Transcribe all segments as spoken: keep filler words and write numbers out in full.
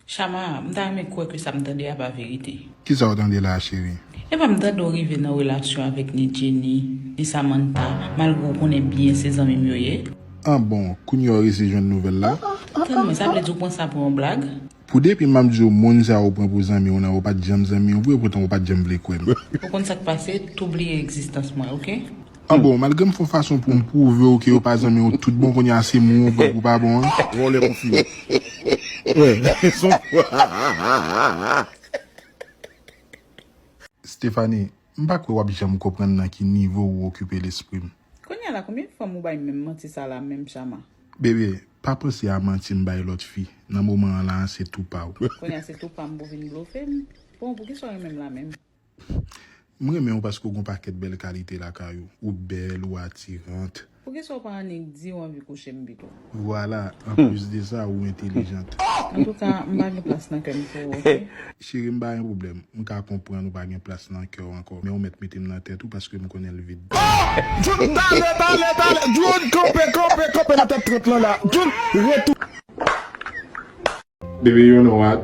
Chama, m ta renmen kwè ke sa m tande a pa verite. Kisa w tande la, cheri? Epa m tande w rive nan relasyon avèk ni Jenny, ni Samantha, malgre w konnen byen se zanmi m yo ye. Ah bon, kounye a w resi jwenn nouvèl la? Tann mwen, sa vle di w pran sa pou yon blag? Pou depi m ap di w moun sa w pran pou zanmi w nan, w pa t janm zanmi w vre, poutan w pa t janm vle kwè m. Ou konn sa k pase, tou bliye egzistans mwen, oke? Ah bon, malgre m fè yon fason pou m pwouve w ke yo pa zanmi w tout bon, kounye a se moun w pran pou pa bon an. Vòlè konfime. Stephanie, m pa kwè w ap janm konprann nan ki nivo ou okipe lespri m. Kounye a la, konbyen fanm ou bay menm manti sa la menm, Chama? Bebe, pa panse a manti m bay lòt fi. Nan moman an la, se tou pa w. Kounye a se tou pa m pou vin blofe m. Bon, poukisa w renmen m la menm? M renmen w paske w gen yon pakèt bèl kalite lakay ou. Ou bèl, ou atirant. Poukisa w pa annik di w anvi kouche m pito? Vwala, anplis de sa, ou entelijant. Antouka, m pa gen plas nan kè m pou ou, oke? Cheri, m pa gen pwoblèm. M ka konprann ou pa gen plas nan kè w ankò, men ou mèt mete m nan tèt ou paske m konnen l vid. Jude, talè, talè, talè. Jude, kanpe, kanpe, kanpe nan tèt trant lan la. Jude, retou. Baby, you know what?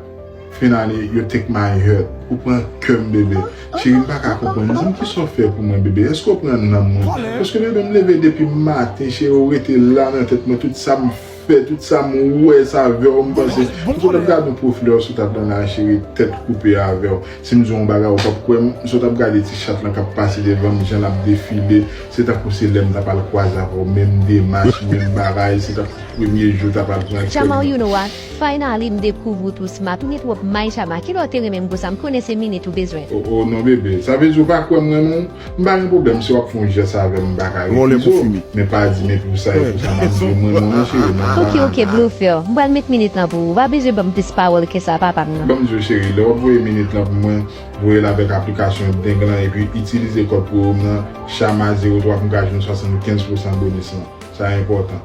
Finally, you take my heart. Ou pran kè m, bebe. Cheri, m pa ka konprann. Di m kisa w fè pou mwen, bebe. Èske w pran nanm mwen? Paske, bebe, m leve depi maten, cheri, ou rete la nan tèt mwen. Tout sa m fè, tout sa m wè, se avè w m panse. M sot ap gade yon pwofilè, w sot ap nan la, cheri, tèt koupe avè w. Si m di w yon bagay, ou p ap kwè m. M sot ap gade ti chat lan k ap pase devan m, jan l ap defile. Se tankou se lè m t ap al kwaze avè w, menm demach, menm bagay. Se tankou premye jou w t ap al pran kè m. Jamal, you know what? Finally, m dekouvri w too smart. Ou gen twòp may, Chama. Kilè w te renmen m konsa? M konnen se minit ou bezwen. Oh, oh, non, bebe. Sa vle di ou pa kwè m renmen w? M pa gen pwoblèm. Si w ap fè yon jès avè m, m pa ka refize w. Men pa di m epi pou sa, epi pou sa, m ap di w m renmen w, non, cheri. Non, pa. Ok, ok, blofè. M pral met minit lan pou ou. Ou pa bezwen ban m plis pawòl ke sa, papa m nan. Ban m di w, cheri, lè w ap voye minit lan pou mwen, voye l avèk aplikasyon Deng lan, epi itilize kòd pwomo m nan, Chama zewo twa, pou m ka jwenn swasannkenz pousan bonis lan. Sa enpòtan.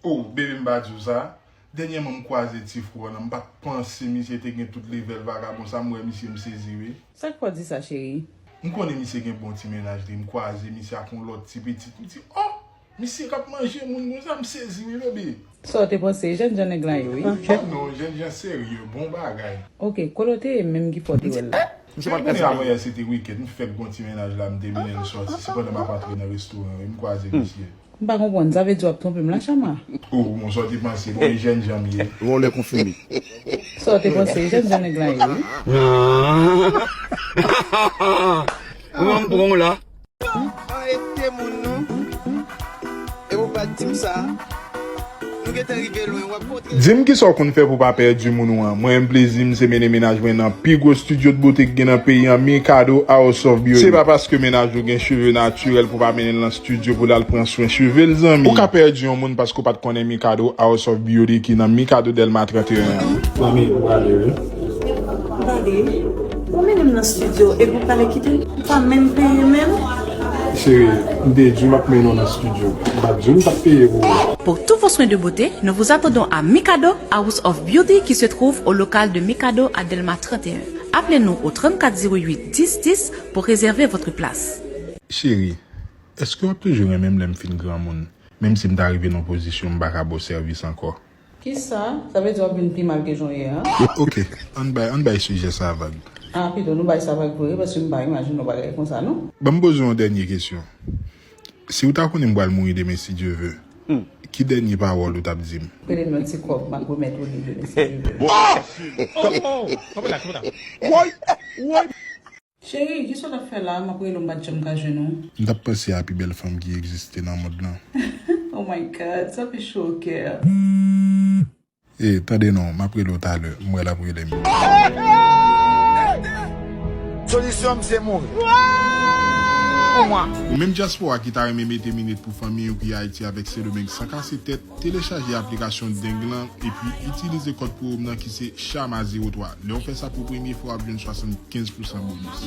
Oh, bebe, m pa di w sa. Dènyèman, m kwaze ti frè w lan, m pa t panse misye te gen tout levèl vagabon sa, m wè misye, m sezi wi. Sa k fè w di sa, cheri? M konnen misye gen bon ti mennaj li, m kwaze misye ak yon lòt ti pitit, m di, oh, misye k ap manje moun konsa, m sezi wi, bebe. Sa w te panse? Jènjan nèg la ye wi. Oh non, jènjan serye, bon bagay. Ok, kote w te ye menm ki fè w te wè l la? Cheri, konnen avanyè se te wikenn, m fèk gen yon ti mennaj la, m te mennen l sòti, se pandan m ap antre nan restoran wi, m kwaze misye. M pa konprann, sa vle di w ap twonpe m la, Chama? Oh, bon, sa w te panse, bon, e jènjan m ye. Vòlè konfime. Sa w te panse, e jènjan nèg la ye, wi. Ou wè m pran w la. Arete moun non. E ou pa t di m sa. Nou gentan rive lwen, w ap kontre. Di m kisa w konn fè pou w pa pèdi moun ou an. Mwen menm plezi m se mennen mennaj mwen nan pi gwo estidyo de bote ki gen nan peyi an, Mikado House of Beauty. Se pa paske mennaj ou gen cheve natirèl pou w pa mennen l nan estidyo pou l al pran swen cheve l, zanmi. Ou ka pèdi yon moun paske w pa t konnen Mikado House of Beauty ki nan Mikado Dèlma trannteyen an. Zanmi, ou prale wi. Gade, ou mennen m nan estidyo epi w prale kite m, ou pa menm peye menm. Cheri, m te di w m ap mennen w nan estidyo. M pa t di w m t ap peye pou ou. Pour tous vos soins de beauté, nous vous attendons à Mikado House of Beauty qui se trouve au local de Mikado à Dèlma trannteyen. Appelez-nous au trannkat zewo uit dis dis pour réserver votre place. Cheri, èske w ap toujou renmen m lè m fin granmoun? Menm si m ta rive nan yon pozisyon m pa ka ba w sèvis ankò. Kisa? Sa vle di w ap vin pi mal ke jan w ye a? Ok, ann bay, ann bay sijè sa a vag. Ah, pito nou bay sa vag vre, paske m pa imajine yon bagay konsa, non. Ban m poze w yon dènye kesyon. Si w ta konnen m pral mouri demen, si Dye ve, ki dènye pawòl ou t ap di m? Rele m yon ti kòb, m ap remèt ou li demen, si Dye ve. Woy! Woy! Woy! Cheri, kisa w t ap fè la a? M ap rele w, m pa t janm ka jwenn ou. M t ap panse a pi bèl fanm ki egziste nan mond lan. Oh my God, sa fè cho kè. E, tande non, m ap rele w talè, m wè l ap rele m. Solisyon m se mouri. Pou mwen. Ou menm dyaspora ki ta renmen mete minit pou fanmi ou ki Ayiti avèk Sendomeng san kase tèt, telechaje aplikasyon Deng lan epi itilize kòd pwomo m nan ki se Chama zewo twa. Lè w fè sa pou premye fwa, w ap jwenn swasannkenz pousan bonis.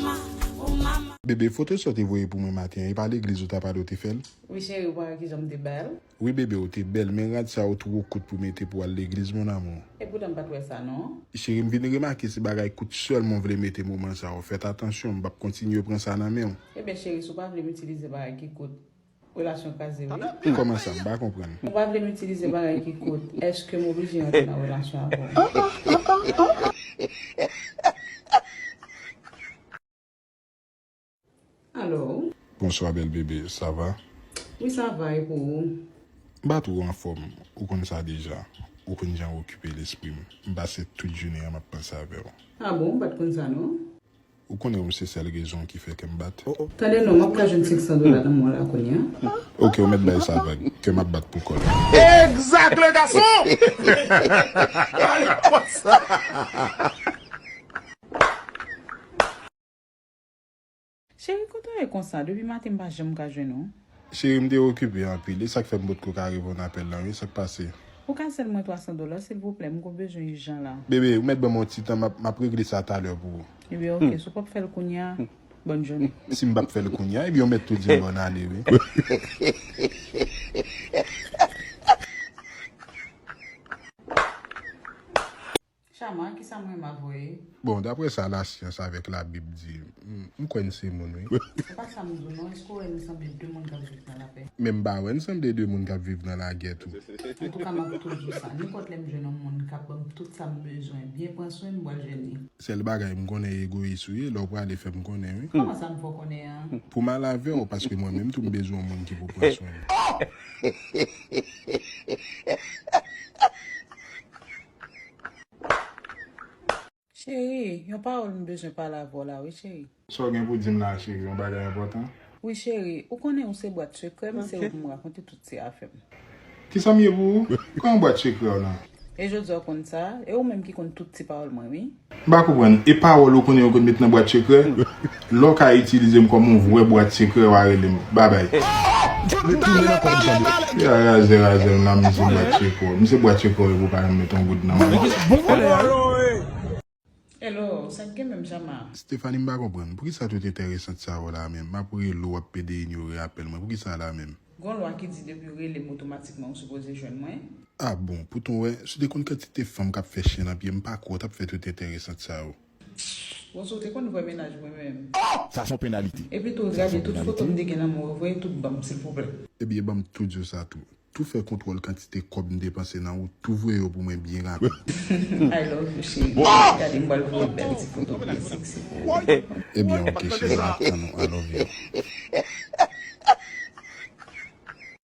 Bebe, foto sa w te voye pou mwen maten an, e pa legliz ou t ap ale w te fè l? Wi cheri, ou pa wè kijan m te bèl? Wi bebe, ou te bèl, men rad sa yo two kout pou mete pou w al legliz, mon amour. Epoutan m pa t wè sa non. Cheri, m vin remake se bagay kout sèlman w vle mete moman sa yo. Fèt atansyon, m p ap kontinye pran sa nan men w. Ebyen cheri, si w pa vle m itilize bagay ki kout, Relasyon kraze, wi. Kòman sa? M pa konprann. Ou pa vle m itilize bagay ki kout. Èske m oblije antre nan relasyon avè w? Alo? Bonswa, bèl bebe. Sa va? Wi, sa va, e pou ou? M pa twò anfòm. Ou konn sa deja. Ou konn jan w okipe lespri m. M pase tout jounen an m ap panse avè w. A bon, m pa t konn sa, non. Ou konnen w se sèl rezon ki fè kè m bat. Tande non, m ap ka jwenn senk san dola nan men w la kounye a. Oke, ou mèt bay sa vag, kè m ap bat pou kò l. Exact, le garçon! Pale konsa! Cheri, kote w ye konsa? Depi maten m pa janm ka jwenn ou. Cheri, m te okipe anpil. E sa k fè m potko ka reponn apèl lan, wi. Sa k pase? Ou ka sèl mwen twa san dola, silvouplè, m gon bezwen ijan la. Bebe, ou mèt ban m yon ti tan, m ap, m ap regle sa talè pou ou. Ebyen, oke, si w p ap fè l kounye a, bòn jounen. Si m p ap fè l kounye a, ebyen, ou mèt tou di m bòn ane, wi. Chama, kisa m renmen ap voye? Bon, daprè sa lasyans avèk Labib di, m, m kwè n se moun, wi. Se pa sa m di w non, èske w wè n sanble de moun k ap viv nan lapè? Men m pa wè n sanble de moun k ap viv nan lagè tou. Antouka, m ap tou di w sa, nenpòt lè m jwenn yon moun k ap ban m tout sa m bezwen, byen pran swen m, m pral jwenn li. Sèl bagay, m konnen egoyis ou ye, lè w prale fè m konnen, wi. Kòman sa m fè w konnen an? Pou m al avè w, paske mwen menm tou m bezwen yon moun ki pou pran swen m. Cheri, yon pawòl m bezwen pale avè w la wi, cheri. Sa w gen pou di m la, cheri? Yon bagay enpòtan? Wi, cheri, ou konnen ou se bwat sekrè m, se ou pou m rakonte tout ti afè m. Kisa m ye pou ou? Kòman bwat sekrè w lan? E jodi a w konn sa, e ou menm ki konn tout ti pawòl mwen, wi. M pa konprann. E pawòl ou konnen yo konn met nan bwat sekrè? Lè w ka itilize m kòm yon vrè bwat sekrè, w a rele m. Babay. Retounen nan kò m, tande. Ya razè razè m la, m se bwat sekrè. M se bwat sekrè w pou w pa janm met yon goud nan mwen. Hello, sa k gen menm, Chama? Stephanie, m pa konprann. Poukisa tout enteresan sa w la menm? M ap rele w, w ap pede inyore apèl mwen. Poukisa la menm? Gon lwa ki di depi w rele m otomatikman ou sipoze jwenn mwen. Ah bon, poutan w wè, si w te konn kantite fanm k ap fè chen nan pye m, m pa kwè w t ap fè tout enteresan sa yo. Bon, si w te konn vre mennaj mwen menm. Sa se yon penalite. Epi tou, gade tout foto m te gen nan men w yo, voye tout ban m, silvouplè. Ebyen, ban m tout yo sa tou. Tou fè kontwòl kantite kòb m depanse nan ou, tou voye yo pou mwen byen rapid. I love you, cheri. Gade, m pral voye bèl ti foto byen seksi pou ou. Ebyen, oke, cheri, m ap tann ou. I love you.